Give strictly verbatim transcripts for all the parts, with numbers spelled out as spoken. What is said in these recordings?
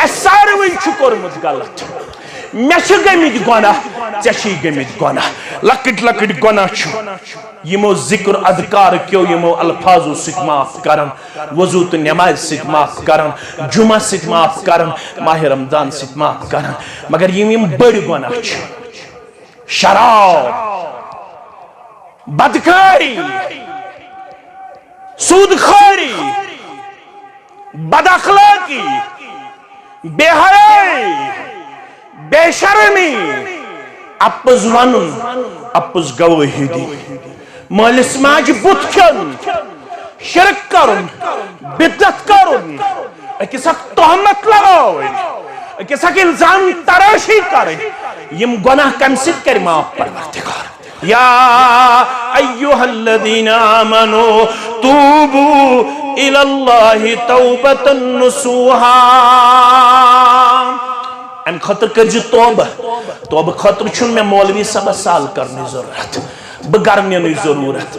اسہِ ساروٕے چھُ کوٚرمُت غلط۔ مےٚ چھِ گٔمٕتۍ گۄناہ، ژےٚ چھِی گٔمٕتۍ گۄناہ۔ لۄکٕٹۍ لۄکٕٹۍ گۄناہ چھِ یِمو ذکر اذکار کیو، یِمو الفاظو سۭتۍ معاف کران، وضو تہٕ نمازِ سۭتۍ معاف کران، جمعہ سۭتۍ معاف کران، ماہِ رمضان سۭتۍ معاف کران۔ مگر یِم یِم بٔڑۍ گۄناہ چھِ، شراب، بدکاری، سود خوری، بد اخلاقی، بے حیائی، بے شرمی، اپُز ونُن، اپُز گوٲہی دِنۍ، مٲلِس ماجہِ بُتھ کھیوٚن، شرک کرُن، بدعت کرُن، أکِس اکھ تہمت لگاوٕنۍ، أکِس اکھ الزام ترٲشی کرٕنۍ۔ یِم گۄناہ کمہِ سۭتۍ کرِ معاف پروردگار؟ یا ایھا الذین آمنوا توبوا الی اللہ توبۃ نصوحا۔ امہِ خٲطرٕ کٔرزِ توبہ۔ توبہ خٲطرٕ چھُنہٕ مےٚ مولوی صٲبس سال کرنٕچ ضرورت، بہٕ گرٕ نِنٕچ ضرورت۔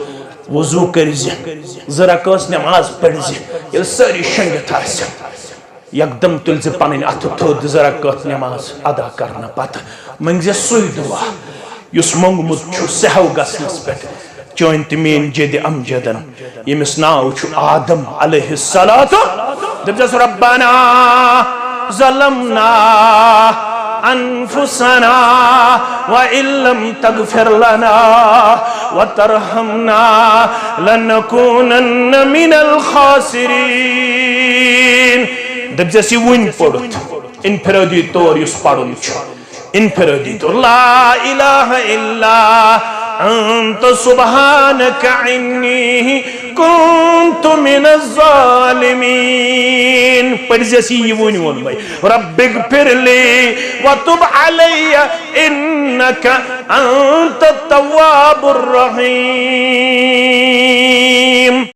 وضو کٔرزِ، زٕ رکٲژ نماز پٔرزِ۔ ییٚلہِ سٲری شۄنگِتھ آسن، یکدم تُلزِ پنٕنۍ اتھٕ تھوٚد، زٕ رکٲژ نماز ادا کرنہٕ پتہٕ منگزِ سُے دعا یُس مونگمُت چھُ سہو گژھنس پٮ۪ٹھ چٲنۍ تہٕ میٲنۍ جد امجدن، ییٚمِس ناو چھُ آدم علیہ الصلوۃ۔ دٔپزٮ۪س، ربنا ظلمنا انفسنا وان لم تغفر لنا وترحمنا لنکونن من الخاسرین۔ دٔپزٮ۪س، یہِ وُنۍ پوٚرُتھ انفرادی طور یُس پرُن چھُ، انفرادی طور، لا الہ الا انت سبحانک انی کنت من الظالمین۔ پٔرزٮ۪س یہِ، یہِ وُنۍ ووٚن مےٚ، رب اغفر لی وتب علی انک انت التواب الرحیم۔